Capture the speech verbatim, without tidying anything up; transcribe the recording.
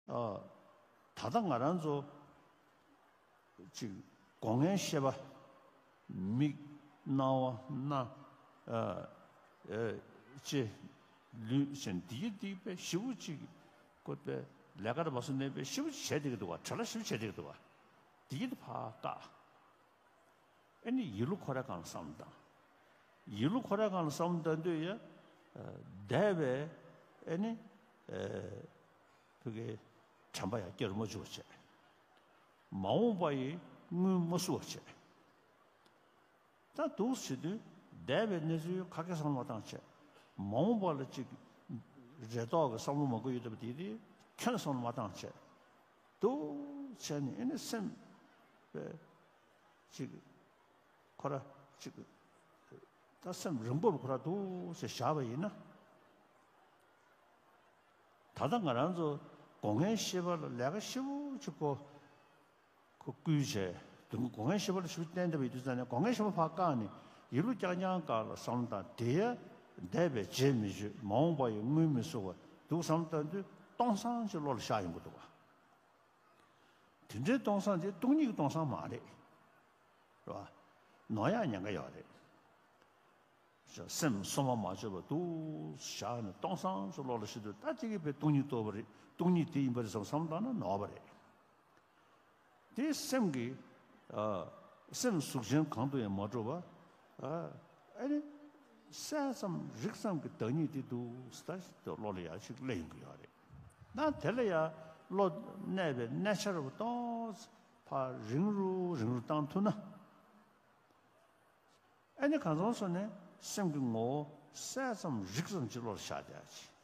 ཨ། ད་ལྟ་ང་རང་ཚོ་ཅིག་སྒོ་ལྔའི་ཤེས་པ། མིག། རྣ་བ། སྣ། ཨ། ཨེ། ལྕེ། ལུས་ཟེར་འདི་ཡི་འདི་པའི་ཞེ་པོ་ཅིག་ཀོ་པའི་ལས་ཀ་དང་བ་སུ་གནས་པའི་ཞེ་པོ་ཅིག་བྱས་བསྡད་ཀྱི་འདུག་བ། བྲེལ་བ་ཞེ་པོ་བྱས་བསྡད་ཀྱི་འདུག་བ། འདི་ཡི་འདི་ཕར་བཀག་ཨེ་ནི་ཡིད་བློ་འཁོར་ར་གང་ལ་བསམ་བློ་བཏང་། ཡིད་བློ་འཁོར་ར་གང་ལ་བསམ་བློ་བཏང་དུས་ཡ། ཨ། འདས་པའི་ཨེ་ནི། ཨ། ཕ་གི་དྲན་པ་ཡང་སྐྱེ་རུ་མ་འཇུག་པ་བྱས། མ་འོངས་པ་ཡི་སྔོན་མ་བསུ་བ་བྱས། ད་འདུག་བྱེད་དུས་འདས་པའི་གནས་ཚུལ་ག་གེ་བསམ་བློ་མ་བཏང་བྱས། མ་འོངས་པ་ལ་ཅིག་རེ་དོགས་ཀྱི་བསམ་བློ་མང་པོ་ཡོད་བསྡད་པ་དེ་དེ་ཁྱོན་ནས་བསམ་བློ་མ་བཏང་བྱས། འདུག་བྱས་ནས་ཨེ་ནི་སེམས་པའི་ཅིག་ཁོ་ར་ཅིག་ད་སེམས་རང་བབས་ཁོ་ར་འདུག་བྱས་བཞག་པ་ཡིན་ན། ད་ལྟ་ང་རང་ཚོ་སྒོ་ལྔའི་ཤེས་པ་ལ་ལས་ཀ་ཞེ་པོ་ཅིག་གོ་ཁོ་བསྐུལ་བྱས། དུང་སྒོ་ལྔའི་ཤེས་པ་ལ་ཞུ་བསྟན་བསྡད་པ་ཡིན་དུས་ཙང་ནས་སྒོ་ལྔའི་ཤེས་པ་ཕར་བཀག་ནས་ཡིད་བློ་རྐྱང་རྐྱང་བཀག་ལ་བསམ་བློ་བཏང་། དེ་ཡ་འདས་པའི་རྗེས་མི་གཅོད། མ་འོངས་པ་ཡི་སྔོན་མི་བསུ་བ་འདུག་བསམ་བློ་བཏང་དུས་སྟོང་སང་ཅིག་བློ་ལ་ཤར་ཡོང་གི་འདུག་བ། དེ་འདྲའི་སྟོང་སང་དེ་སྟོང་ཉིད་ཀྱི་སྟོང་སང་མ་རེད། རེད་བ། ནོར་ཡག་ཉེན་ཁ་ཡོད་རེད། སེམས་སོ་མ་མ་བཅོས་པ་འདུག་བཞག་ནས་སྟོང་སང་ཅིག་བློ་ལ་ཤར་དུས་ད་དེ་གི་བས་སྟོང་ཉིད་རྟོགས་པ་རེད། སྟོང་ཉིད་དེ་ཡིན་པ་རེད་བསམ་བསམ་བཏང་ན་ནོར་བ་རེད། དེ་སེམས་ཀྱི། ཨ། སེམས་གཟུགས་ཅན་གང་དུ་ཡང་མ་གྲུབ་པ། ཨ། ཨ་ནི་གསལ་ཙམ་རིག་ཙམ་གྱི་བདག་ཉིད་དེ་འདུག་ཟེར་ད་ཞིག་ཏུ་བློ་ལ་ཡར་ཞིག་སླེབས་ཡོང་གི་ཡོད་རེད། ད་དེ་ལ་ཡང་བློ་གནས་པའི་གནས་ཆ་རུ་གཏོང་། ཕར་རིང་རུ་རིང་རུ་བཏང་ཐུབ་ན། ཨ་ནི་གང་ཙམ་སོང་ནས་སེམས་ཀྱི་ངོ་བོ་གསལ་ཙམ་རིག་ཙམ་གྱི་བློ་ལ་ཤར་བསྡད་ཡ་ཅིག